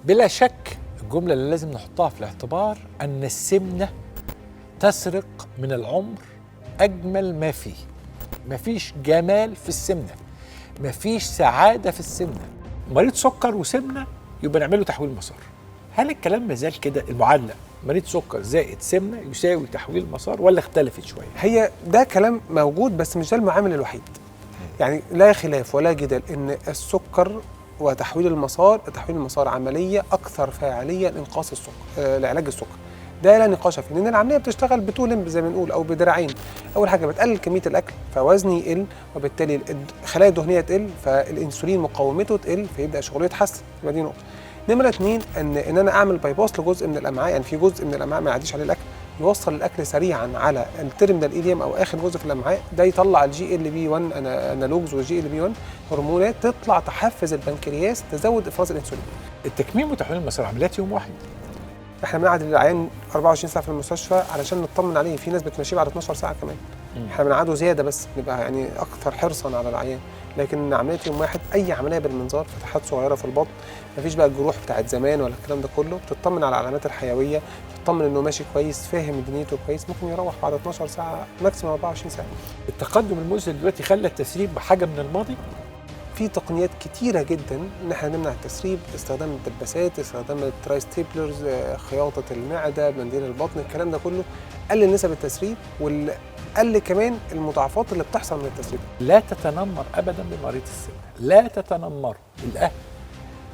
بلا شك الجملة اللي لازم نحطها في الاعتبار أن السمنة تسرق من العمر أجمل ما فيه. مفيش جمال في السمنة، مفيش سعادة في السمنة. مريض سكر وسمنة يبقى نعمله تحويل مسار. هل الكلام مازال كده؟ المعادلة مريض سكر زائد سمنة يساوي تحويل مسار، ولا اختلفت شوية؟ هي ده كلام موجود، بس مش ده المعامل الوحيد. يعني لا خلاف ولا جدال ان السكر وتحويل المسار، تحويل المسار عملية اكثر فاعلية لانقاص السكر، لعلاج السكر. ده لا نقاش فيه، لان العملية بتشتغل ب two limb زي ما بنقول، او بدراعين. اول حاجة بتقلل كمية الاكل فوزني يقل، وبالتالي الخلايا الدهنية تقل، فالانسولين مقاومته تقل، فيبدا شغله يتحسن. يبقى دي نقطة. نمره 2 ان انا اعمل bypass لجزء من الامعاء، يعني في جزء من الامعاء ما يعديش عليه الاكل، يوصل الاكل سريعا على ال terminal ileum او اخر جزء في الامعاء، ده يطلع ال GLP 1 analogues وال GLP 1 هرمونات تطلع تحفز البنكرياس تزود افراز الانسولين. التكميم وتحويل المسار عمليات يوم واحد؟ احنا بنقعد العيان 24 ساعة في المستشفى علشان نطمن عليه، في ناس بتمشيه بعد 12 ساعة كمان. احنا بنقعده زيادة بس نبقى يعني اكثر حرصا على العيان. لكن عملية يوم واحد، اي عملية بالمنظار، فتحات صغيرة في البطن، مفيش بقى الجروح بتاعت زمان ولا الكلام ده كله، بتطمن على العلامات الحيوية، بتطمن انه ماشي كويس، فاهم دنيته كويس، ممكن يروح بعد 12 ساعة maximum 24 ساعة. التقدم المذهل دلوقتي خلى التسريب حاجة من الماضي؟ في تقنيات كتيرة جدا ان احنا نمنع التسريب، استخدام الدباسات، استخدام ال tri-staplers، خياطة المعدة، منديل البطن، الكلام ده كله قلل نسب التسريب، وقلل كمان المضاعفات اللي بتحصل من التسريب. لا تتنمر ابدا بمريض السمنة، لا تتنمر الاهل.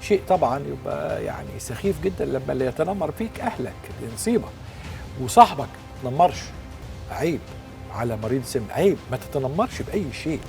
شيء طبعا يبقى يعني سخيف جدا لما اللي يتنمر فيك اهلك، دي مصيبة. وصاحبك ما تتنمرش، عيب على مريض السمنة، عيب، ما تتنمرش باي شيء.